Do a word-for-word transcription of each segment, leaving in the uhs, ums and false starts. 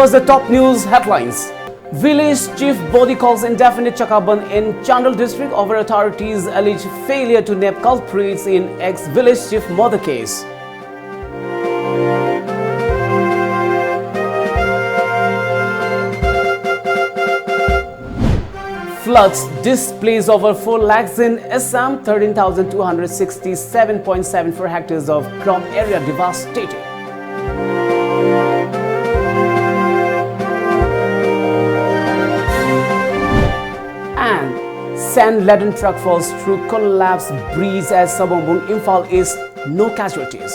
The top news headlines. Village chief body calls indefinite chakaband in Chandel district over authorities' alleged failure to nab culprits in ex-village chief murder case. Floods displace over four lakhs in Assam, thirteen thousand two hundred sixty-seven point seven four hectares of crop area devastated. And sand-laden truck falls through collapsed bridge at Sabongbong, Imphal East, no casualties.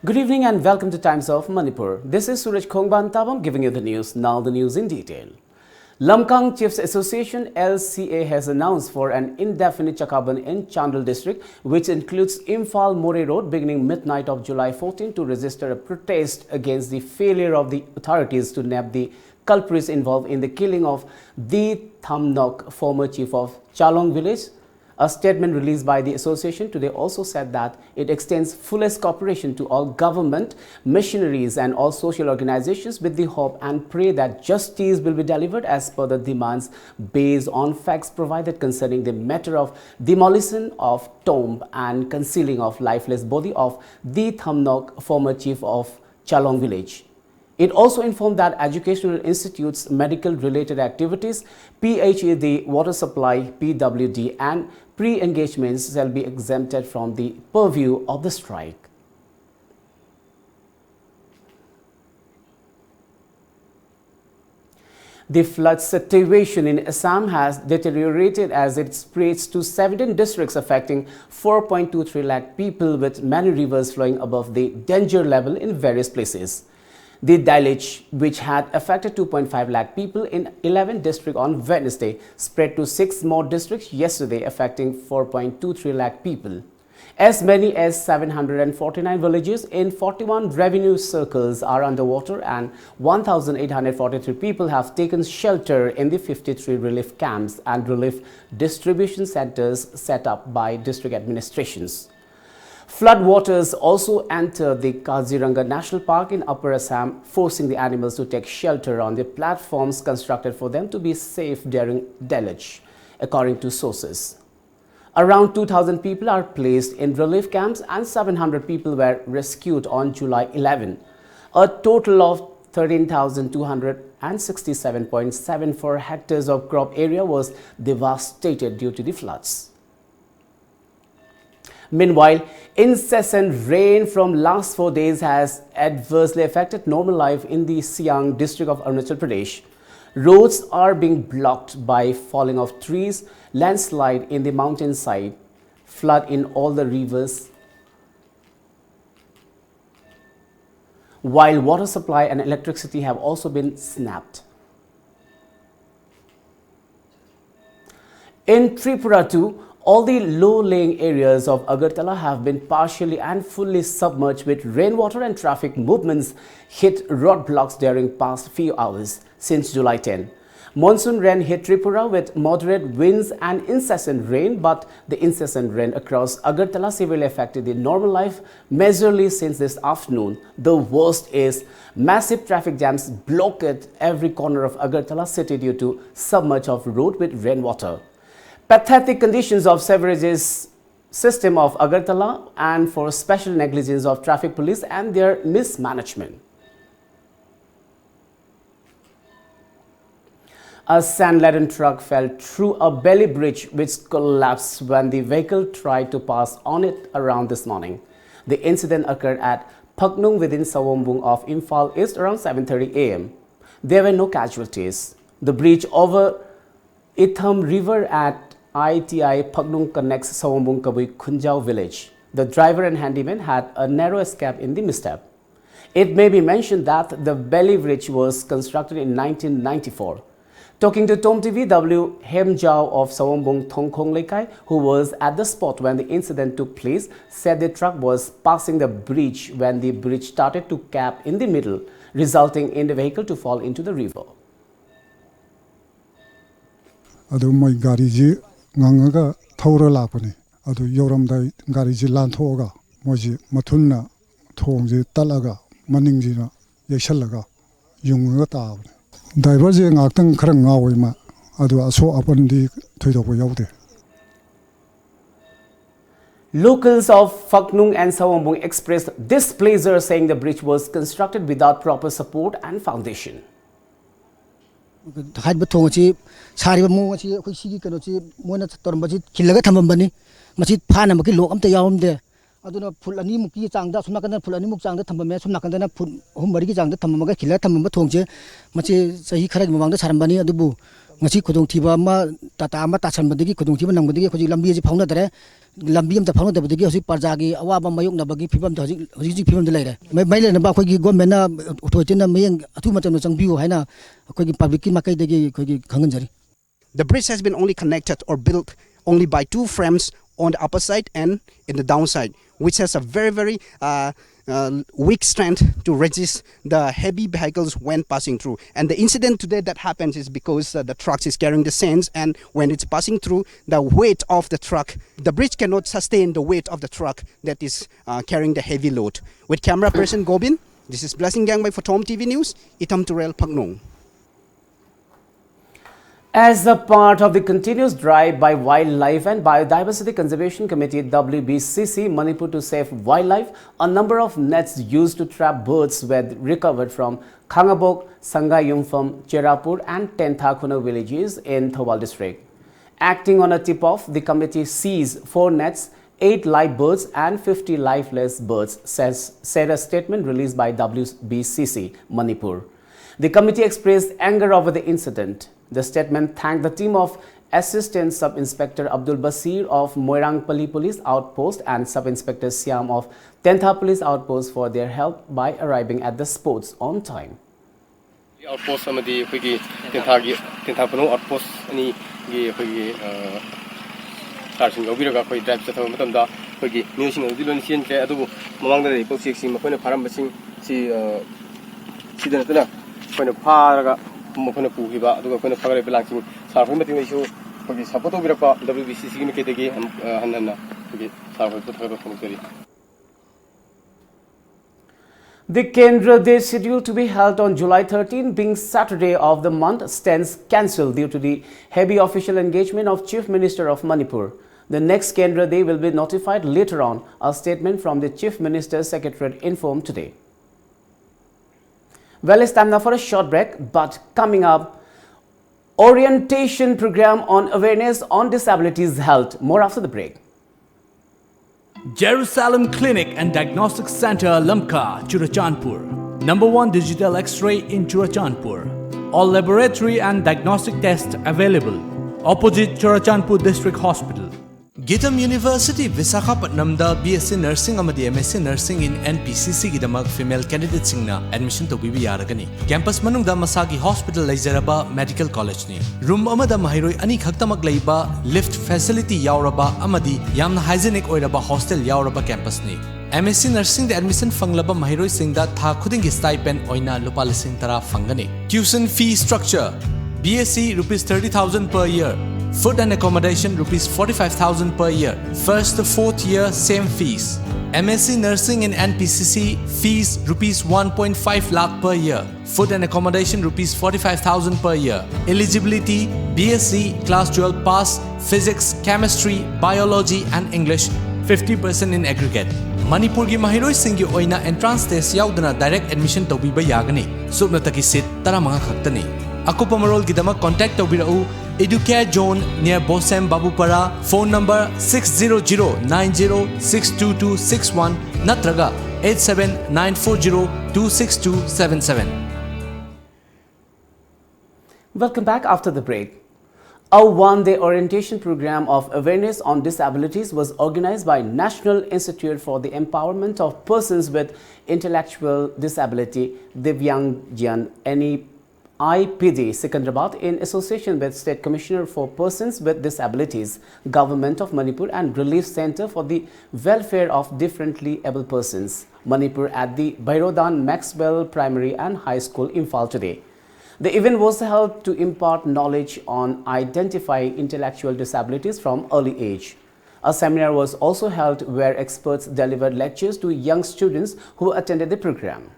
Good evening and welcome to Times of Manipur. This is Suraj Khongban Tabam giving you the news. Now the news in detail. Lamkang Chiefs Association, L C A, has announced for an indefinite chakaband in Chandel district, which includes Imphal Moreh Road, beginning midnight of July fourteen, to register a protest against the failure of the authorities to nab the culprits involved in the killing of Di Thamnok, former chief of Chalong village. A statement released by the association today also said that it extends fullest cooperation to all government, missionaries and all social organizations with the hope and pray that justice will be delivered as per the demands based on facts provided concerning the matter of demolition of tomb and concealing of lifeless body of Di Thamnok, former chief of Chalong village. It also informed that educational institutes, medical related activities, P H E D, water supply, P W D, and pre engagements shall be exempted from the purview of the strike. The flood situation in Assam has deteriorated as it spreads to seventeen districts, affecting four point two three lakh people, with many rivers flowing above the danger level in various places. The deluge, which had affected two point five lakh people in eleven districts on Wednesday, spread to six more districts yesterday, affecting four point two three lakh people. As many as seven hundred forty-nine villages in forty-one revenue circles are underwater, and one thousand eight hundred forty-three people have taken shelter in the fifty-three relief camps and relief distribution centers set up by district administrations. Flood waters also entered the Kaziranga National Park in Upper Assam, forcing the animals to take shelter on the platforms constructed for them to be safe during deluge, according to sources. Around two thousand people are placed in relief camps and seven hundred people were rescued on July eleven. A total of thirteen thousand two hundred sixty-seven point seven four hectares of crop area was devastated due to the floods. Meanwhile, incessant rain from last four days has adversely affected normal life in the Siang district of Arunachal Pradesh. Roads are being blocked by falling of trees, landslide in the mountainside, flood in all the rivers, while water supply and electricity have also been snapped. In Tripura too, all the low-lying areas of Agartala have been partially and fully submerged, with rainwater and traffic movements hit roadblocks during past few hours since July ten. Monsoon rain hit Tripura with moderate winds and incessant rain, but the incessant rain across Agartala severely affected the normal life, majorly since this afternoon. The worst is massive traffic jams blocked every corner of Agartala city due to submerge of road with rainwater. Pathetic conditions of sewerages system of Agartala and for special negligence of traffic police and their mismanagement. A sand-laden truck fell through a belly bridge which collapsed when the vehicle tried to pass on it around this morning. The incident occurred at Phaknung within Sawombung of Imphal East around seven thirty a m. There were no casualties. The bridge over Itham River at I T I Phaknung connects Sawombung Kabui Khunjao village. The driver and handyman had a narrow escape in the misstep. It may be mentioned that the belly bridge was constructed in nineteen ninety-four. Talking to Tom T V, W Hemjao of Sawangbong Thongkhong Leikai, who was at the spot when the incident took place, said the truck was passing the bridge when the bridge started to gap in the middle, resulting in the vehicle to fall into the river. ꯑꯗꯨ ꯃꯣꯏ ꯒꯥꯔꯤꯁꯤ ꯉꯪꯉꯒ ꯊꯧꯔ ꯂꯥꯛꯄꯅꯤ꯫ ꯑꯗꯨ ꯌꯧꯔꯝꯗꯥꯏ ꯒꯥꯔꯤꯁꯤ ꯂꯥꯟꯊꯣꯛꯑꯒ ꯃꯣꯏꯁꯤ ꯃꯊꯨꯟꯅ ꯊꯣꯡꯁꯤ ꯇꯠꯂꯒ ꯃꯅꯤꯡꯁꯤꯅ ꯌꯩꯁꯜꯂꯒ ꯌꯨꯡꯉꯒ ꯇꯥꯕꯅꯤ꯫ ꯗ꯭ꯔꯥꯏꯚꯔꯁꯦ ꯉꯥꯏꯍꯥꯛꯇꯪ ꯈꯔ ꯉꯥꯎꯋꯤ ꯃꯥ, ꯑꯗꯨ ꯑꯁꯣꯛ ꯑꯄꯟꯗꯤ ꯊꯣꯏꯗꯣꯛꯄ ꯌꯥꯎꯗꯦ꯫ Locals of Phaknung and Sawangbong expressed displeasure, saying the bridge was constructed without proper support and foundation. ꯍꯥꯏꯔꯤꯕ ꯊꯣꯡ ꯑꯁꯤ ꯁꯥꯔꯤꯕ ꯃꯑꯣꯡ ꯑꯁꯤ ꯑꯩꯈꯣꯏ ꯁꯤꯒꯤ ꯀꯩꯅꯣꯁꯤ ꯃꯣꯏꯅ ꯇꯧꯔꯝꯕꯁꯤ ꯈꯤꯜꯂꯒ ꯊꯝꯃꯝꯕꯅꯤ꯫ ꯃꯁꯤ ꯐꯥꯅꯕꯒꯤ ꯂꯣꯛ ꯑꯝꯇ ꯌꯥꯎꯔꯝꯗꯦ꯫ ꯑꯗꯨꯅ ꯐꯨꯠ ꯑꯅꯤꯃꯨꯛꯀꯤ ꯆꯥꯡꯗ, ꯑꯁꯣꯝ ꯅꯥꯀꯟꯗ ꯐꯨꯠ ꯑꯅꯤꯃꯨꯛ ꯆꯥꯡꯗ ꯊꯝꯃꯝꯃꯦ, ꯑꯁꯣꯝ ꯅꯥꯀꯟꯗꯅ ꯐꯨꯠ ꯑꯍꯨꯝ ꯃꯔꯤꯒꯤ ꯆꯥꯡꯗ ꯊꯝꯃꯝꯃꯒ ꯈꯤꯜꯂꯒ ꯊꯝꯃꯝꯕ ꯊꯣꯡꯁꯦ, ꯃꯁꯤ ꯆꯍꯤ ꯈꯔꯒꯤ ꯃꯃꯥꯡꯗ ꯁꯥꯔꯝꯕꯅꯤ꯫ ꯑꯗꯨꯕꯨ ꯉꯁꯤ ꯈꯨꯗꯣꯡꯊꯤꯕ ꯑꯃ, ꯇꯥꯇꯥ ꯑꯃ ꯇꯥꯁꯟꯕꯗꯒꯤ ꯈꯨꯗꯣꯡꯊꯤꯕ ꯅꯪꯕꯗꯒꯤ ꯍꯧꯖꯤꯛ ꯂꯝꯕꯤ ꯑꯁꯤ ꯐꯥꯎꯅꯗꯔꯦ꯫ ꯂꯝꯕꯤ ꯑꯝꯇ ꯐꯥꯎꯅꯗꯕꯗꯒꯤ ꯍꯧꯖꯤꯛ ꯄ꯭ꯔꯖꯥꯒꯤ ꯑꯋꯥꯕ ꯃꯥꯌꯣꯛꯅꯕꯒꯤ ꯐꯤꯕꯝꯗ ꯍꯧꯖꯤꯛ, ꯍꯧꯖꯤꯛ ꯍꯧꯖꯤꯛ ꯐꯤꯕꯝꯗ ꯂꯩꯔꯦ꯫ ꯃꯩ, ꯃꯩ ꯂꯩꯅꯕ ꯑꯩꯈꯣꯏꯒꯤ ꯒꯣꯔꯃꯦꯟꯅ, ꯑꯣꯊꯣꯔꯤꯇꯤꯅ ꯃꯤꯠꯌꯦꯡ ꯑꯊꯨꯕ ꯃꯇꯝꯗ ꯆꯪꯕꯤꯌꯨ ꯍꯥꯏꯅ ꯑꯩꯈꯣꯏꯒꯤ ꯄꯕ꯭ꯂꯤꯛꯀꯤ ꯃꯥꯏꯀꯩꯗꯒꯤ ꯑꯩꯈꯣꯏꯒꯤ ꯈꯪꯍꯟꯖꯔꯤ꯫ The bridge has been only connected or built only by two frames on the upper side and in the downside, which has a very, very uh, uh, weak strength to resist the heavy vehicles when passing through. And the incident today that happens is because uh, the truck is carrying the sands, and when it's passing through, the weight of the truck, the bridge cannot sustain the weight of the truck that is uh, carrying the heavy load. With camera person Gobin, this is Blessing Gangbai for Tom T V News, Itam Turel, Phaknung. As a part of the continuous drive by Wildlife and Biodiversity Conservation Committee, W B C C, Manipur to save wildlife, a number of nets used to trap birds were recovered from Khangabok, Sangayumpham, Cherapur and Tenthakhuna villages in Thoubal district. Acting on a tip-off, the committee seized four nets, eight live birds and fifty lifeless birds, says, said a statement released by W B C C Manipur. The committee expressed anger over the incident. The statement thanked the team of Assistant Sub-Inspector Abdul Basir of Moirangpally Police Outpost and Sub-Inspector Siam of Tentha Police Outpost for their help by arriving at the spots on time. ꯑꯥꯎꯠꯄꯣꯁ ꯑꯃꯗꯤ ꯑꯩꯈꯣꯏꯒꯤ ꯇꯦꯟꯊꯥꯒꯤ, ꯇꯦꯟꯊꯥ ꯄꯅꯧ ꯑꯥꯎꯠꯄꯣꯁ ꯑꯅꯤꯒꯤ ꯑꯩꯈꯣꯏꯒꯤ, ꯑ, ꯁꯥꯔꯁꯤꯡ ꯂꯧꯕꯤꯔꯒ ꯑꯩꯈꯣꯏ drive ꯆꯠꯊꯕ ꯃꯇꯝꯗ ꯑꯩꯈꯣꯏꯒꯤ ꯃꯤꯑꯣꯏꯁꯤꯡ ꯑꯗꯨꯗꯤ ꯂꯣꯏꯅ ꯆꯦꯟꯈ꯭ꯔꯦ꯫ ꯑꯗꯨꯕꯨ ꯃꯃꯥꯡꯗ ꯂꯩꯔꯤꯕ ꯎꯆꯦꯛꯁꯤꯡ ꯃꯈꯣꯏꯅ ꯐꯥꯔꯝꯕꯁꯤꯡ ꯁꯤ, ꯑ, ꯁꯤꯗ ꯅꯠꯇꯅ ꯑꯩꯈꯣꯏꯅ ꯐꯥꯔꯒ ꯃꯈꯣꯏꯅ ꯄꯨꯈꯤꯕ, ꯑꯗꯨꯒ ꯑꯩꯈꯣꯏꯅ ꯐꯥꯒꯠꯂꯛꯏꯕ ꯂꯥꯡꯁꯤꯡ ꯁꯥꯔ ꯈꯣꯏ ꯃꯇꯦꯡꯗꯩꯁꯨ ꯑꯩꯈꯣꯏꯒꯤ ꯁꯞꯄꯣꯔꯠ ꯇꯧꯕꯤꯔꯛꯄ W B C C ꯒꯤ ꯃꯥꯏꯀꯩꯗꯒꯤ ꯑꯃꯨꯛ, ꯑ, ꯍꯟꯅ ꯍꯟꯅ ꯑꯩꯈꯣꯏꯒꯤ ꯁꯥꯔ ꯈꯣꯏꯕꯨ ꯊꯥꯒꯠꯄ ꯐꯣꯡꯗꯣꯛꯆꯔꯤ꯫ The Kendra Day, scheduled to be held on July thirteen, being Saturday of the month, stands cancelled due to the heavy official engagement of Chief Minister of Manipur. The next Kendra Day will be notified later on, a statement from the Chief Minister's secretariat informed today. Well, it's time now for a short break, but coming up, orientation program on awareness on disabilities held. More after the break. Jerusalem Clinic and Diagnostic Center, Lamka, Churachandpur. Number one digital X-ray in Churachandpur. All laboratory and diagnostic tests available. Opposite Churachandpur District Hospital. Githam University, Visakhapatnamꯗ B S C Nursing ꯑꯃꯗꯤ M S C Nursing in N P C C ꯒꯤꯗꯃꯛ female candidateꯁꯤꯡꯅ admission ꯇꯧꯕꯤꯕ ꯌꯥꯔꯒꯅꯤ꯫ Campus ꯃꯅꯨꯡꯗ ꯃꯁꯥꯒꯤ hospital ꯂꯩꯖꯔꯕ medical collegeꯅꯤ꯫ Room ꯑꯃꯗ ꯃꯍꯩꯔꯣꯏ ꯑꯅꯤ ꯈꯛꯇꯃꯛ ꯂꯩꯕ, lift facility ꯌꯥꯎꯔꯕ ꯑꯃꯗꯤ ꯌꯥꯝꯅ hygienic ꯑꯣꯏꯔꯕ hostel ꯌꯥꯎꯔꯕ campusꯅꯤ꯫ M S C Nursingꯗ admission ꯐꯪꯂꯕ ꯃꯍꯩꯔꯣꯏꯁꯤꯡꯗ ꯊꯥ ꯈꯨꯗꯤꯡꯒꯤ stipend ꯑꯣꯏꯅ ꯂꯨꯄꯥ ꯂꯤꯁꯤꯡ ꯇꯔꯥ ꯐꯪꯒꯅꯤ꯫ Tuition fee structure: B S C rupees thirty thousand per year, food and accommodation rupees forty-five thousand per year, first to fourth year same fees. M S C Nursing in N P C C, fees rupees one point five lakh per year, food and accommodation rupees forty-five thousand per year. Eligibility: B S C, class twelve pass, physics, chemistry, biology and English, fifty percent in aggregate. ꯃꯅꯤꯄꯨꯔꯒꯤ ꯃꯍꯩꯔꯣꯏꯁꯤꯡꯒꯤ ꯑꯣꯏꯅ entrance test ꯌꯥꯎꯗꯅ direct admission ꯇꯧꯕꯤꯕ ꯌꯥꯒꯅꯤ꯫ ꯁꯨꯞꯅꯇꯒꯤ seat ꯇꯔꯥꯃꯉꯥ ꯈꯛꯇꯅꯤ꯫ ꯑꯀꯨꯞꯄ ꯃꯔꯣꯜꯒꯤꯗꯃꯛ contact ꯇꯧꯕꯤꯔꯛꯎ Educare Zone near Bosem Babupara, phone number six zero zero nine zero six two two six one ꯅꯠꯇ꯭ꯔꯒ eight seven nine four zero two six two seven seven. Welcome back after the break. A one-day orientation program of awareness on disabilities was organized by National Institute for the Empowerment of Persons with Intellectual Disability, Divyangjan, N E I P D Secunderabad, in association with State Commissioner for Persons with Disabilities, Government of Manipur, and Relief Centre for the Welfare of Differently Abled Persons, Manipur, at the Bhairodan Maxwell Primary and High School, Imphal, today. The event was held to impart knowledge on identifying intellectual disabilities from early age. A seminar was also held where experts delivered lectures to young students who attended the program.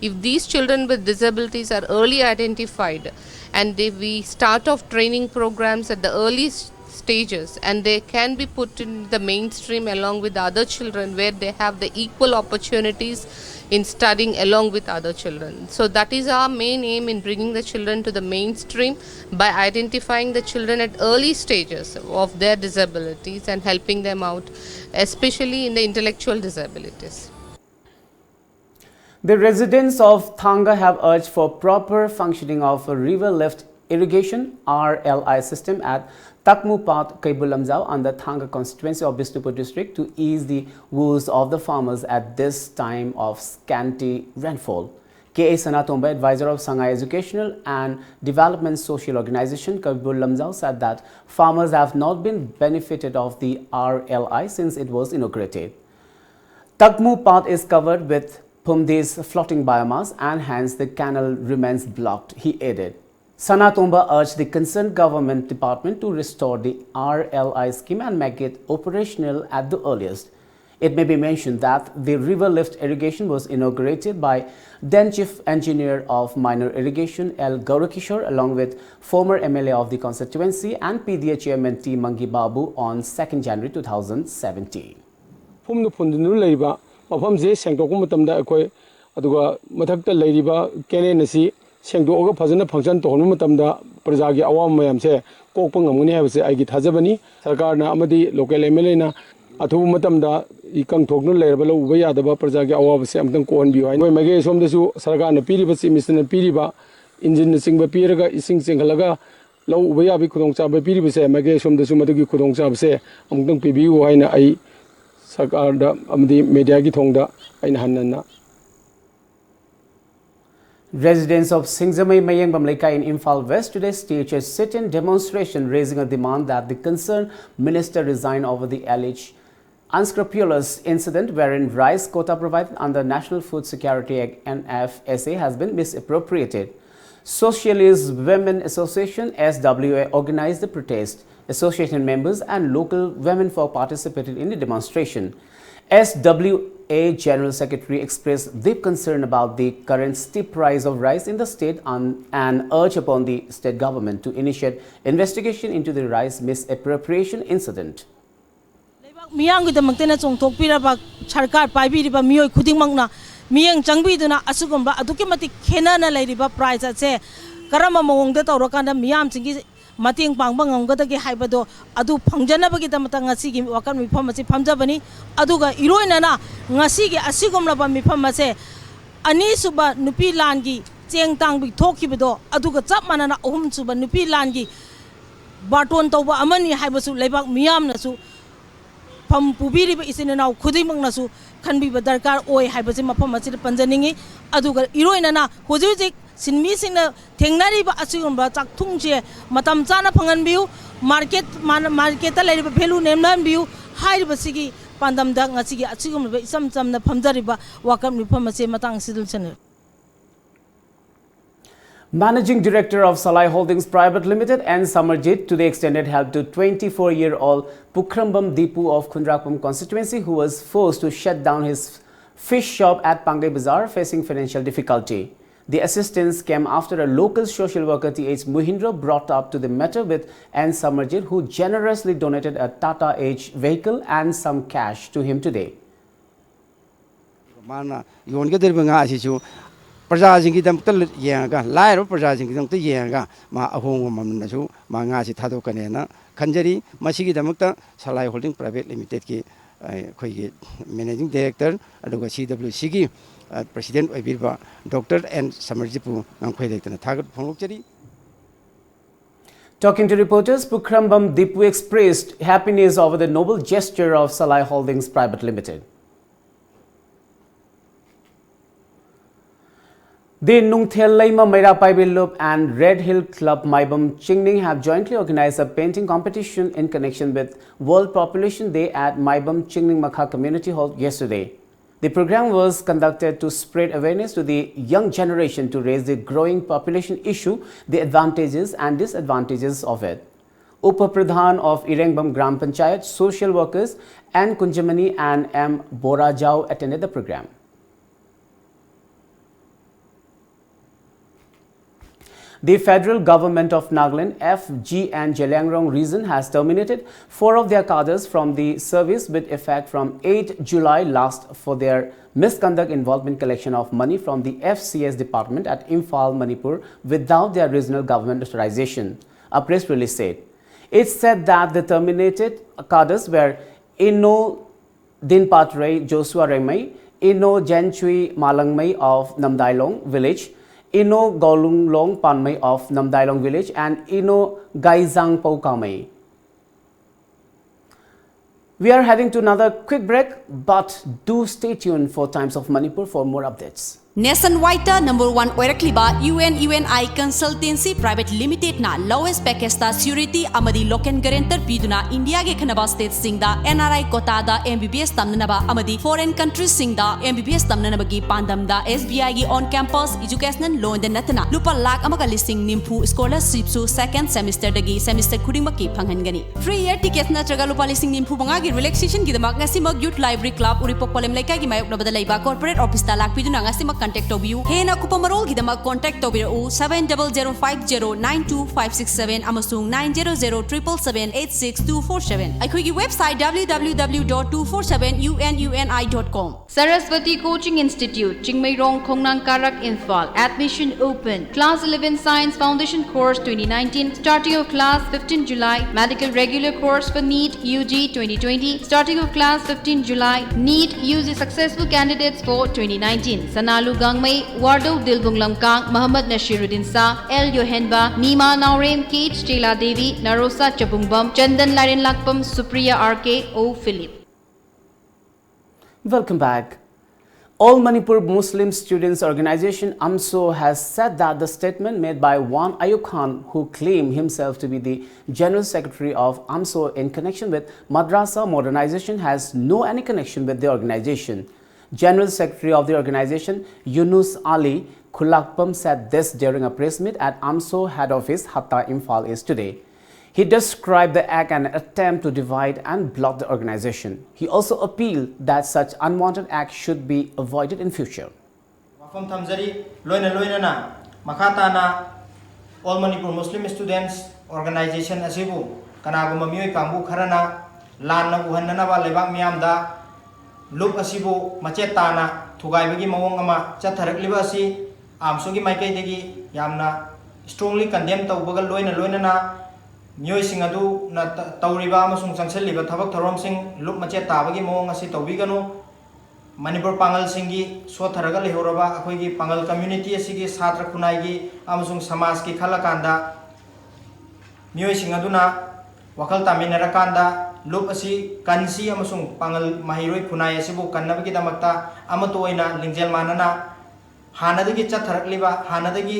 If these children with disabilities are early identified and they, we start off training programs at the early s- stages, and they can be put in the mainstream along with other children where they have the equal opportunities in studying along with other children. So that is our main aim in bringing the children to the mainstream, by identifying the children at early stages of their disabilities and helping them out, especially in the intellectual disabilities. The residents of Thanga have urged for proper functioning of a river lift irrigation, R L I, system at Takmu Pat, Keibul Lamjao, under Thanga constituency of Bishnupur district, to ease the woes of the farmers at this time of scanty rainfall. K A Sanatomba, advisor of Sangai Educational and Development Social Organization, Keibul Lamjao, said that farmers have not been benefited of the R L I since it was inaugurated. Takmu Pat is covered with Phumdi's floating biomass, and hence the canal remains blocked, he added. Sanatomba urged the concerned government department to restore the R L I scheme and make it operational at the earliest. It may be mentioned that the river lift irrigation was inaugurated by then Chief Engineer of Minor Irrigation L Gaurakishore, along with former M L A of the constituency and P D A Chairman T Mangi Babu, on second January two thousand seventeen. ꯐꯨꯝꯗꯨ ꯐꯨꯝꯗꯨꯅ ꯂꯩꯔꯤꯕ ꯃꯐꯝꯁꯦ ꯁꯦꯡꯗꯣꯛꯄ ꯃꯇꯝꯗ ꯑꯩꯈꯣꯏ, ꯑꯗꯨꯒ ꯃꯊꯛꯇ ꯂꯩꯔꯤꯕ canal ꯑꯁꯤ ꯁꯦꯡꯗꯣꯛꯑꯒ ꯐꯖꯅ ꯐꯪꯁꯟ ꯇꯧꯍꯟꯕ ꯃꯇꯝꯗ ꯄ꯭ꯔꯖꯥꯒꯤ ꯑꯋꯥꯕ ꯃꯌꯥꯝꯁꯦ ꯀꯣꯛꯄ ꯉꯝꯒꯅꯤ ꯍꯥꯏꯕꯁꯦ ꯑꯩꯒꯤ ꯊꯥꯖꯕꯅꯤ꯫ ꯁꯔꯀꯥꯔꯅ ꯑꯃꯗꯤ ꯂꯣꯀꯦꯜ ꯑꯦꯝ ꯑꯦꯜ ꯑꯦꯅ ꯑꯊꯨꯕ ꯃꯇꯝꯗ ꯏꯀꯪ ꯊꯣꯛꯇꯨꯅ ꯂꯩꯔꯕ ꯂꯧ ꯎꯕ ꯌꯥꯗꯕ ꯄ꯭ꯔꯖꯥꯒꯤ ꯑꯋꯥꯕꯁꯦ ꯑꯃꯨꯛꯇꯪ ꯀꯣꯛꯍꯟꯕꯤꯌꯨ ꯍꯥꯏꯅ ꯑꯩꯈꯣꯏ ꯃꯥꯏꯀꯩ ꯑꯁꯣꯝꯗꯁꯨ ꯁꯔꯀꯥꯔꯅ ꯄꯤꯔꯤꯕ, ꯆꯤꯐ ꯃꯤꯅꯤꯁꯇꯔꯅ ꯄꯤꯔꯤꯕ ꯏꯟꯖꯤꯟꯅꯆꯤꯡꯕ ꯄꯤꯔꯒ ꯏꯁꯤꯡ ꯆꯤꯡꯈꯠꯂꯒ ꯂꯧ ꯎꯕ ꯌꯥꯕꯒꯤ ꯈꯨꯗꯣꯡꯆꯥꯕ ꯄꯤꯔꯤꯕꯁꯦ ꯃꯥꯏꯀꯩ ꯑꯁꯣꯝꯗꯁꯨ ꯃꯗꯨꯒꯤ ꯈꯨꯗꯣꯡꯆꯥꯕꯁꯦ ꯑꯃꯨꯛꯇꯪ ꯄꯤꯕꯤꯌꯨ ꯍꯥꯏꯅ ꯑꯩ ꯁꯔꯀꯥꯔꯗ ꯑꯃꯗꯤ ꯃꯦꯗꯤꯌꯥꯒꯤ ꯊꯣꯡꯗ ꯑꯩꯅ ꯍꯟꯅ ꯍꯟꯅ Residents of Singjamei Mayengbam Leikai in Imphal West today staged a sit-in demonstration raising a demand that the concerned minister resign over the alleged unscrupulous incident wherein rice quota provided under National Food Security Act, N F S A, has been misappropriated. Socialist Women Association, S W A, organized the protest. Association members and local womenfolk participated in the demonstration. S W A General Secretary expressed deep concern about the current steep price of rice in the state and, and urged upon the state government to initiate investigation into the rice misappropriation incident. ꯂꯩꯕꯥꯛ ꯃꯤꯌꯥꯝꯒꯤꯗꯃꯛꯇꯅ ꯆꯣꯡꯊꯣꯛꯄꯤꯔꯕ ꯁꯔꯀꯥꯔ ꯄꯥꯏꯕꯤꯔꯤꯕ ꯃꯤꯑꯣꯏ ꯈꯨꯗꯤꯡꯃꯛꯅ ꯃꯤꯠꯌꯦꯡ ꯆꯪꯕꯤꯗꯨꯅ ꯑꯁꯤꯒꯨꯝꯕ ꯑꯗꯨꯛꯀꯤ ꯃꯇꯤꯛ ꯈꯦꯠꯅꯅ ꯂꯩꯔꯤꯕ ꯄ꯭ꯔꯥꯏꯖ ꯑꯁꯦ ꯀꯔꯝꯕ ꯃꯑꯣꯡꯗ ꯇꯧꯔꯀꯥꯟꯗ ꯃꯤꯌꯥꯝꯁꯤꯡꯒꯤ ꯃꯇꯦꯡ ꯄꯥꯡꯕ ꯉꯝꯒꯗꯒꯦ ꯍꯥꯏꯕꯗꯣ ꯑꯗꯨ ꯐꯪꯖꯅꯕꯒꯤꯗꯃꯛꯇ ꯉꯁꯤꯒꯤ ꯋꯥꯀꯠ ꯃꯤꯐꯝ ꯑꯁꯤ ꯐꯝꯖꯕꯅꯤ꯫ ꯑꯗꯨꯒ ꯏꯔꯣꯏꯅꯅ ꯉꯁꯤꯒꯤ ꯑꯁꯤꯒꯨꯝꯂꯕ ꯃꯤꯐꯝ ꯑꯁꯦ ꯑꯅꯤꯁꯨꯕ ꯅꯨꯄꯤ ꯂꯥꯟꯒꯤ ꯆꯦꯡ ꯇꯥꯡꯕꯒꯤ ꯊꯣꯛꯈꯤꯕꯗꯣ ꯑꯗꯨꯒ ꯆꯞ ꯃꯥꯟꯅꯅ ꯑꯍꯨꯝꯁꯨꯕ ꯅꯨꯄꯤ ꯂꯥꯟꯒꯤ ꯕꯥꯔꯇꯣꯟ ꯇꯧꯕ ꯑꯃꯅꯤ ꯍꯥꯏꯕꯁꯨ ꯂꯩꯕꯥꯛ ꯃꯤꯌꯥꯝꯅꯁꯨ ꯐꯝ ꯄꯨꯕꯤꯔꯤꯕ ꯏꯆꯤꯟ ꯏꯅꯥꯎ ꯈꯨꯗꯤꯡꯃꯛꯅꯁꯨ ꯈꯟꯕꯤꯕ ꯗꯔꯀꯥꯔ ꯑꯣꯏ ꯍꯥꯏꯕꯁꯤ ꯃꯐꯝ ꯑꯁꯤꯗ ꯄꯟꯖꯅꯤꯡꯏ꯫ ꯑꯗꯨꯒ ꯏꯔꯣꯏꯅꯅ ꯍꯧꯖꯤꯛ ꯍꯧꯖꯤꯛ ꯁꯤꯟꯃꯤꯁꯤꯡꯅ ꯊꯦꯡꯅꯔꯤꯕ ꯑꯁꯤꯒꯨꯝꯕ ꯆꯥꯛꯊꯨꯡꯁꯦ ꯃꯇꯝ ꯆꯥꯅ ꯐꯪꯍꯟꯕꯤꯌꯨ, ꯃꯥꯔꯀꯦꯠ ꯃꯥꯔꯀꯦꯠꯇ ꯂꯩꯔꯤꯕ ꯚꯦꯂꯨ ꯅꯦꯝꯍꯟꯕꯤꯌꯨ ꯍꯥꯏꯔꯤꯕꯁꯤꯒꯤ ꯄꯥꯟꯗꯝꯗ ꯉꯁꯤꯒꯤ ꯑꯁꯤꯒꯨꯝꯂꯕ ꯏꯆꯝ ꯆꯝꯅ ꯐꯝꯖꯔꯤꯕ ꯋꯥꯀꯠ ꯃꯤꯐꯝ ꯑꯁꯦ ꯃꯇꯥꯡ ꯑꯁꯤꯗ ꯂꯣꯏꯁꯤꯟꯖꯔꯦ꯫ Managing Director of Salai Holdings Private Limited, N Samarjit, today extended help to twenty-four-year-old Pukhrambam Dipu of Khundrakpam constituency, who was forced to shut down his fish shop at Pangai Bazar, facing financial difficulty. The assistance came after a local social worker, T H Muhindra, brought up to the matter with N Samarjit, who generously donated a Tata H vehicle and some cash to him today. ꯃꯥꯅ ꯌꯣꯟꯒꯗꯧꯔꯤꯕ ꯉꯥ ꯑꯁꯤꯁꯨ ꯄ꯭ꯔꯖꯥꯁꯤꯡꯒꯤꯗꯃꯛꯇ ꯌꯦꯡꯉꯒ, ꯂꯥꯏꯔꯕ ꯄ꯭ꯔꯖꯥꯁꯤꯡꯒꯤꯗꯃꯛꯇ ꯌꯦꯡꯉꯒ ꯃꯥ ꯑꯍꯣꯡꯕ ꯃꯃꯜꯗꯁꯨ ꯃꯥ ꯉꯥꯁꯤ ꯊꯥꯗꯣꯛꯀꯅꯦꯅ ꯈꯟꯖꯔꯤ꯫ ꯃꯁꯤꯒꯤꯗꯃꯛꯇ ꯁꯂꯥꯏ ꯍꯣꯜꯗꯤꯡ ꯄ꯭ꯔꯥꯏꯚꯦꯠ ꯂꯤꯃꯤꯇꯦꯠꯀꯤ ꯑꯩꯈꯣꯏꯒꯤ ꯃꯦꯅꯦꯖꯤꯡ ꯗꯥꯏꯔꯦꯛꯇꯔ ꯑꯗꯨꯒ ꯁꯤ ꯗꯕ꯭ꯂꯤꯎ ꯁꯤꯒꯤ ꯄ꯭ꯔꯁꯤꯗꯦꯟꯠ ꯑꯣꯏꯕꯤꯔꯤꯕ ꯗꯣꯛꯇꯔ ꯑꯦꯟ ꯁꯃꯔꯖꯤꯠꯄꯨ ꯉꯝꯈꯩ ꯂꯩꯇꯅ ꯊꯥꯒꯠꯄ ꯐꯣꯡꯗꯣꯛꯆꯔꯤ꯫ Talking to reporters, Pukhrambam Dipu expressed happiness over the noble gesture of Salai Holdings Private Limited. The Nungthel Leima Meira Paibil Lup and Red Hill Club Maibam Chingning have jointly organized a painting competition in connection with World Population Day at Maibam Chingning Makha Community Hall yesterday. The program was conducted to spread awareness to the young generation to raise the growing population issue, the advantages and disadvantages of it. Upa Pradhan of Irengbam Gram Panchayat, social workers N Kunjamani and M Borajao attended the program. The federal government of Nagaland, F G and Zeliangrong region, has terminated four of their cadres from the service with effect from eighth July last for their misconduct involvement collection of money from the F C S department at Imphal, Manipur without their regional government authorization, a press release said. It said that the terminated cadres were Ino Dinpatrei Joshua Rengmei, Ino Jenchui Malangmei of Namdailong village, Ino Golunglong Panmei of Namdailong village, and Ino Gaizang Poukamei. We are heading to another quick break, but do stay tuned for Times of Manipur for more updates. Nationwide number one ꯑꯣꯏꯔꯛꯂꯤꯕ U N U N I Consultancy Private Limited ꯅ lowest package ꯇ surety ꯑꯃꯗꯤ local guarantor ꯄꯤꯗꯨꯅ India ꯒꯤ ꯈꯟꯅꯕ state ꯁꯤꯡꯗ N R I quota the M B B S ꯇꯝꯅꯅꯕ ꯑꯃꯗꯤ foreign country ꯁꯤꯡꯗ M B B S ꯇꯝꯅꯅꯕꯒꯤ ꯄꯥꯟꯗꯝꯗ S B I ꯒꯤ on campus educational loan ꯗ ꯅꯠꯇꯅ ꯂꯨꯄꯥ ꯂꯥꯈ ꯑꯃꯒ ꯂꯤꯁꯤꯡ ꯅꯤꯐꯨ scholarship ꯁꯨ second semester ꯗꯒꯤ semester ꯈꯨꯗꯤꯡꯃꯛꯀꯤ ꯐꯪꯍꯟꯒꯅꯤ꯫ Free air ticket ꯅꯠꯇ꯭ꯔꯒ ꯂꯨꯄꯥ ꯂꯤꯁꯤꯡ ꯅꯤꯐꯨ ꯃꯉꯥꯒꯤ relaxation ꯒꯤꯗꯃꯛ ꯉꯁꯤꯃꯛ Youth Library Club, ꯎꯔꯤꯄꯣꯛ ꯄꯂꯦꯝ ꯂꯩꯀꯥꯏꯒꯤ ꯃꯥꯌꯣꯛꯅꯕꯗ ꯂꯩꯕ corporate office ꯇ ꯂꯥꯛꯄꯤꯗꯨꯅ ꯉꯁꯤꯃꯛ contact ꯇꯧꯕꯤꯌꯨ꯫ ꯍꯦꯟꯅ ꯑꯀꯨꯞꯄ ꯃꯔꯣꯜꯒꯤꯗꯃꯛ contact ꯇꯧꯕꯤꯔꯛꯎ seven double zero five zero nine two five six seven ꯑꯃꯁꯨꯡ nine zero zero triple seven eight six two four seven꯫ ꯑꯩꯈꯣꯏꯒꯤ website W W W dot two four seven U N U N I dot com꯫ Saraswati Coaching Institute, Chingmeirong, ꯈꯣꯡꯅꯥꯡ ꯀꯥꯔꯛ, Imphal. Admission open. Class eleven Science Foundation Course twenty nineteen, starting of class fifteen July. Medical regular course for NEET U G twenty twenty, starting of class fifteen July. NEET U G successful candidates for twenty nineteen: Sanalu Gangmei, Wardou Dilbung Lamkang, Mohammad Nashiruddin Shah, L Yohenba, Nima Naorem, Kate Stella Devi, Narosa Chabungbam, Chandan Lairenlakpam, Supriya R K, O Philip. Welcome back. All Manipur Muslim Students Organization, AMSO, has said that the statement made by one Ayub Khan, who claimed himself to be the General Secretary of AMSO in connection with madrasa modernization, has no any connection with the organization. General Secretary of the organization, Yunus Ali Khulakpam, said this during a press meet at AMSO head office, Hatta, Imphal East today. He described the act an attempt to divide and block the organization. He also appealed that such unwanted acts should be avoided in future. ꯋꯥꯐꯝ ꯊꯝꯖꯔꯤ꯫ ꯂꯣꯏꯅ ꯂꯣꯏꯅꯅ ꯃꯈꯥ ꯇꯥꯅ All Manipur Muslim Students Organization ꯑꯁꯤꯕꯨ ꯀꯅꯥꯒꯨꯝꯕ ꯃꯤꯑꯣꯏ ꯀꯥꯡꯕꯨ ꯈꯔꯅ ꯂꯥꯟꯅ ꯎꯍꯟꯅꯅꯕ ꯂꯩꯕꯥꯛ ꯃꯤꯌꯥꯝꯗ ꯂꯨꯞ ꯑꯁꯤꯕꯨ ꯃꯆꯦꯠ ꯇꯥꯅ ꯊꯨꯒꯥꯏꯕꯒꯤ ꯃꯑꯣꯡ ꯑꯃ ꯆꯠꯊꯔꯛꯂꯤꯕ ꯑꯁꯤ ꯑꯥꯝꯁꯨꯒꯤ ꯃꯥꯏꯀꯩꯗꯒꯤ ꯌꯥꯝꯅ strongly condemn ꯇꯧꯕꯒ ꯂꯣꯏꯅ ꯂꯣꯏꯅꯅ ꯃꯤꯑꯣꯏꯁꯤꯡ ꯑꯗꯨꯅ ꯇ- ꯇꯧꯔꯤꯕ ꯑꯃꯁꯨꯡ ꯆꯪꯁꯤꯜꯂꯤꯕ ꯊꯕꯛ ꯊꯧꯔꯝꯁꯤꯡ ꯂꯨꯞ ꯃꯆꯦꯠ ꯇꯥꯕꯒꯤ ꯃꯑꯣꯡ ꯑꯁꯤ ꯇꯧꯕꯤꯒꯅꯨ꯫ ꯃꯅꯤꯄꯨꯔ ꯄꯥꯡꯒꯜꯁꯤꯡꯒꯤ ꯁꯣꯠꯊꯔꯒ ꯂꯩꯍꯧꯔꯕ ꯑꯩꯈꯣꯏꯒꯤ ꯄꯥꯡꯒꯜ community ꯑꯁꯤꯒꯤ ꯁꯥꯇ꯭ꯔ ꯈꯨꯟꯅꯥꯏꯒꯤ ꯑꯃꯁꯨꯡ ꯁꯃꯥꯖꯀꯤ ꯈꯜꯂꯀꯥꯟꯗ ꯃꯤꯑꯣꯏꯁꯤꯡ ꯑꯗꯨꯅ ꯋꯥꯈꯜ ꯇꯥꯃꯤꯟꯅꯔꯀꯥꯟꯗ ꯂꯨꯞ ꯑꯁꯤ ꯀꯟꯁꯤ ꯑꯃꯁꯨꯡ ꯄꯥꯡꯒꯜ ꯃꯍꯩꯔꯣꯏ ꯈꯨꯟꯅꯥꯏ ꯑꯁꯤꯕꯨ ꯀꯟꯅꯕꯒꯤꯗꯃꯛꯇ ꯑꯃꯠꯇ ꯑꯣꯏꯅ ꯂꯤꯡꯖꯦꯜ ꯃꯥꯟꯅꯅ ꯍꯥꯟꯅꯗꯒꯤ ꯆꯠꯊꯔꯛꯂꯤꯕ, ꯍꯥꯟꯅꯗꯒꯤ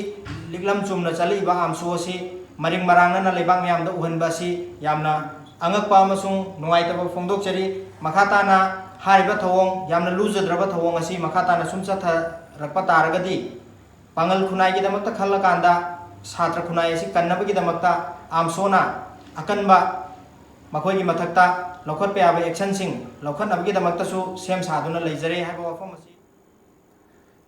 ꯂꯤꯛꯂꯝ ꯆꯨꯝꯅ ꯆꯠꯂꯛꯏꯕ ꯑꯥꯝꯁꯨ ꯑꯁꯤ ꯃꯔꯤꯡ ꯃꯔꯥꯡꯅꯅ ꯂꯩꯕꯥꯛ ꯃꯤꯌꯥꯝꯗ ꯎꯍꯟꯕ ꯑꯁꯤ ꯌꯥꯝꯅ ꯑꯉꯛꯄ ꯑꯃꯁꯨꯡ ꯅꯨꯡꯉꯥꯏꯇꯕ ꯐꯣꯡꯗꯣꯛꯆꯔꯤ꯫ ꯃꯈꯥ ꯇꯥꯅ ꯍꯥꯏꯔꯤꯕ ꯊꯧꯑꯣꯡ, ꯌꯥꯝꯅ ꯂꯨꯖꯗ꯭ꯔꯕ ꯊꯧꯑꯣꯡ ꯑꯁꯤ ꯃꯈꯥ ꯇꯥꯅ ꯁꯨꯝ ꯆꯠꯊꯔꯛꯄ ꯇꯥꯔꯒꯗꯤ, ꯄꯥꯡꯒꯜ ꯈꯨꯟꯅꯥꯏꯒꯤꯗꯃꯛꯇ ꯈꯜꯂꯀꯥꯟꯗ ꯁꯥꯇ꯭ꯔ ꯈꯨꯟꯅꯥꯏ ꯑꯁꯤ ꯀꯟꯅꯕꯒꯤꯗꯃꯛꯇ ꯑꯥꯝꯁꯣꯅ ꯑꯀꯟꯕ ꯃꯈꯣꯏꯒꯤ ꯃꯊꯛꯇ ꯂꯧꯈꯠꯄ ꯌꯥꯕ actionꯁꯤꯡ ꯂꯧꯈꯠꯅꯕꯒꯤꯗꯃꯛꯇꯁꯨ ꯁꯦꯝ ꯁꯥꯗꯨꯅ ꯂꯩꯖꯔꯦ ꯍꯥꯏꯕ ꯋꯥꯐꯝ ꯑꯁꯤ꯫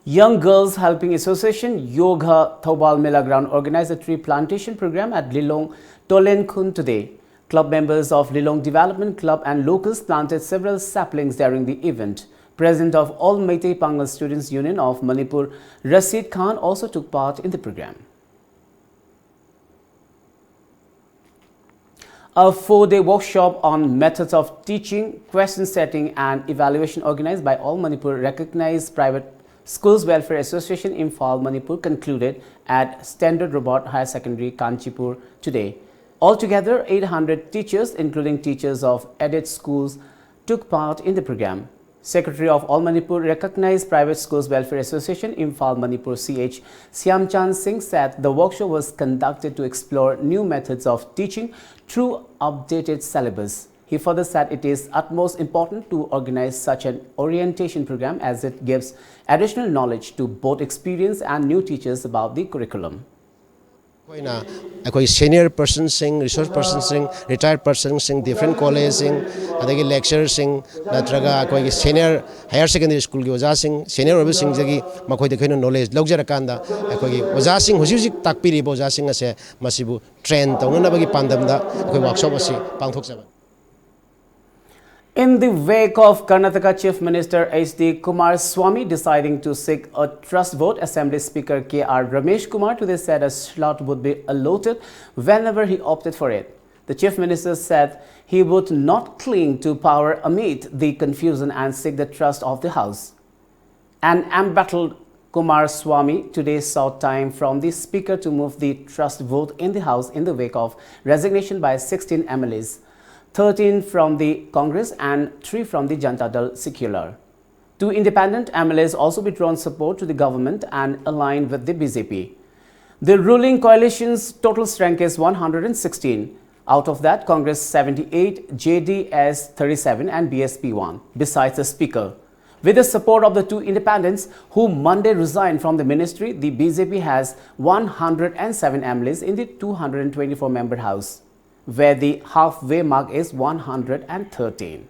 Young Girls Helping Association, Yogha, Thoubal Mela Ground organized a tree plantation program at Lilong Tolenkhun today. Club members of Lilong Development Club and locals planted several saplings during the event. President of All Meitei Pangal Students Union of Manipur, Rashid Khan, also took part in the program. A four-day workshop on methods of teaching, question setting and evaluation organized by All Manipur Recognized Private Schools Welfare Association, Imphal, Manipur concluded at Standard Robert Higher Secondary, Kanchipur today. Altogether, eight hundred teachers, including teachers of aided schools, took part in the program. Secretary of All Manipur Recognized Private Schools Welfare Association, Imphal, Manipur, C H Siamchan Singh said the workshop was conducted to explore new methods of teaching through updated syllabus. He further said it is utmost important to organize such an orientation program as it gives additional knowledge to both experienced and new teachers about the curriculum. ꯑꯩꯈꯣꯏꯅ ꯑꯩꯈꯣꯏ senior ꯄꯔꯁꯟꯁꯤꯡ, resources ꯄꯔꯁꯟꯁꯤꯡ, retire ꯄꯔꯁꯟꯁꯤꯡ, different ꯀꯣꯂꯦꯖꯁꯤꯡ, ꯑꯗꯒꯤ ꯂꯦꯛꯆꯔꯔꯁꯤꯡ, ꯅꯠꯇ꯭ꯔꯒ ꯑꯩꯈꯣꯏꯒꯤ senior higher secondary ꯁ꯭ꯀꯨꯜꯒꯤ ꯑꯣꯖꯥꯁꯤꯡ, senior ꯑꯣꯏꯕꯁꯤꯡꯗꯒꯤ ꯃꯈꯣꯏꯗ ꯑꯩꯈꯣꯏꯅ ꯅꯣꯂꯦꯖ ꯂꯧꯖꯔꯀꯥꯟꯗ ꯑꯩꯈꯣꯏꯒꯤ ꯑꯣꯖꯥꯁꯤꯡ, ꯍꯧꯖꯤꯛ ꯍꯧꯖꯤꯛ ꯇꯥꯛꯄꯤꯔꯤꯕ ꯑꯣꯖꯥꯁꯤꯡ ꯑꯁꯦ ꯃꯁꯤꯕꯨ ꯇ꯭ꯔꯦꯟ ꯇꯧꯅꯅꯕꯒꯤ ꯄꯥꯟꯗꯝꯗ ꯑꯩꯈꯣꯏ ꯋꯥꯔꯛꯁꯣꯞ ꯑꯁꯤ ꯄꯥꯡꯊꯣꯛꯆꯕꯅꯤ꯫ In the wake of Karnataka Chief Minister H D Kumaraswamy deciding to seek a trust vote, Assembly Speaker K R Ramesh Kumar today said a slot would be allotted whenever he opted for it. The Chief Minister said he would not cling to power amid the confusion and seek the trust of the House. An embattled Kumaraswamy today sought time from the Speaker to move the trust vote in the House in the wake of resignation by sixteen M L As, thirteen from the Congress and three from the Janata Dal Secular. Two independent M L As also withdrawn support to the government and aligned with the B J P. The ruling coalition's total strength is one hundred sixteen. Out of that, Congress seventy-eight, J D S thirty-seven, and B S P one, besides the Speaker. With the support of the two independents who Monday resigned from the ministry, the B J P has one hundred seven M L As in the two hundred twenty-four member House, where the halfway mark is one hundred thirteen.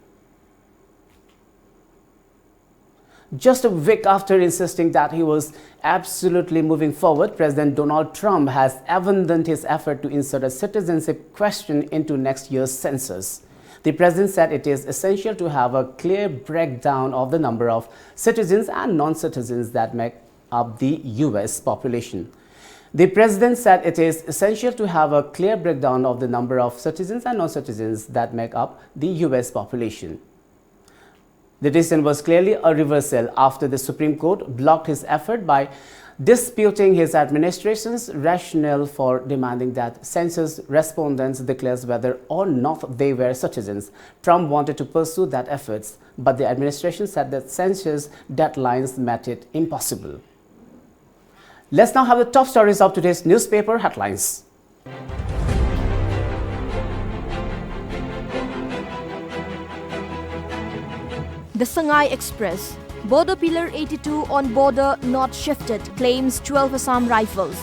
Just a week after insisting that he was absolutely moving forward, President Donald Trump has abandoned his effort to insert a citizenship question into next year's census. The president said it is essential to have a clear breakdown of the number of citizens and non citizens that make up the U S population. The president said it is essential to have a clear breakdown of the number of citizens and non citizens that make up the U S population. The decision was clearly a reversal after the Supreme Court blocked his effort by Disputing his administration's rationale for demanding that census respondents declares whether or not they were citizens, Trump wanted to pursue that efforts, but the administration said that census deadlines made it impossible. Let's now have the top stories of today's newspaper headlines. The Sangai Express. Border Pillar eighty-two on border not shifted, claims twelve Assam Rifles.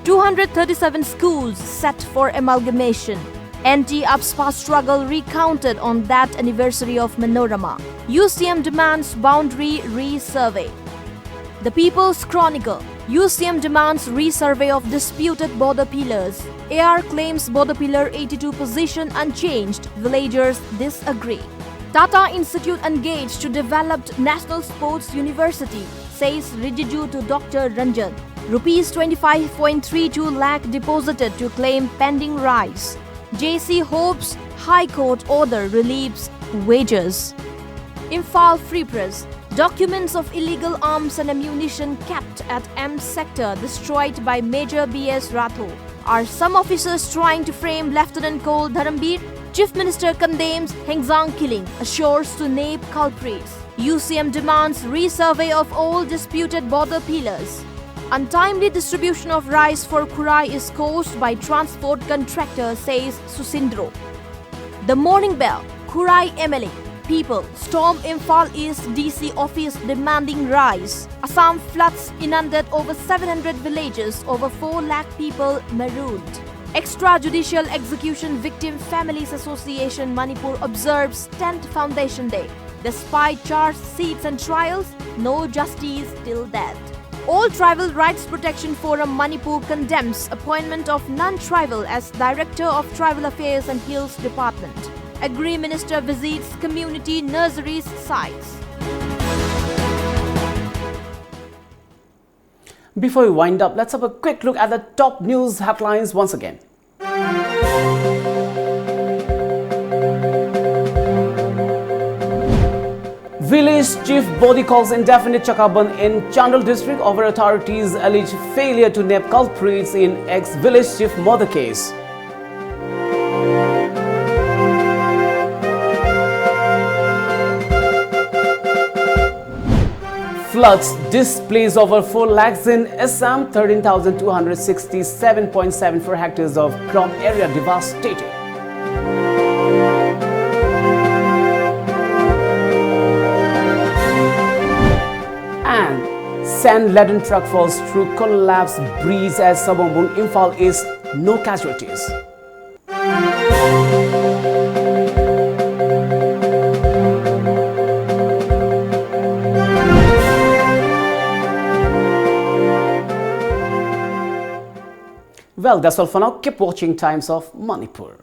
Two hundred thirty-seven schools set for amalgamation. Anti-AFSPA struggle recounted on that anniversary of Manorama. U C M demands boundary resurvey. The People's Chronicle. U C M demands resurvey of disputed border pillars. A R claims border pillar eighty-two position unchanged. Villagers disagree. Tata Institute engaged to develop National Sports University, says Rijiju to Doctor Ranjan. Rupees twenty-five point three two lakh deposited to claim pending rice. J C hopes High Court order relieves wages. Imphal Free Press. Documents of illegal arms and ammunition kept at M sector destroyed by Major B S Ratho. Are some officers trying to frame Lieutenant Colonel Dharambir? Chief Minister condemns Hengzang killing, assures to nab culprits. U C M demands resurvey of all disputed border pillars. Untimely distribution of rice for Khurai is caused by transport contractor, says Susindro. The Morning Bell, Khurai M L A. People storm Imphal East D C office demanding rice. Assam floods inundate over seven hundred villages, over four lakh people marooned. Extrajudicial Execution Victim Families Association Manipur observes tenth Foundation Day. Despite charge sheets and trials, no justice till death. All Tribal Rights Protection Forum Manipur condemns appointment of non-tribal as Director of Tribal Affairs and Hills Department. Agri Minister visits community nurseries sites. Before we wind up, let's have a quick look at the top news headlines once again. Village chief body calls indefinite chakaband in Chandel district over authorities' alleged failure to nab culprits in ex-village chief murder case. Floods displaced over four lakhs in Assam, thirteen thousand two hundred sixty-seven point seven four hectares of crop area devastated. And sand-laden truck falls through collapsed bridge at Sabongbung, Imphal East, no casualties. Well, that's all for now. Keep watching Times of Manipur.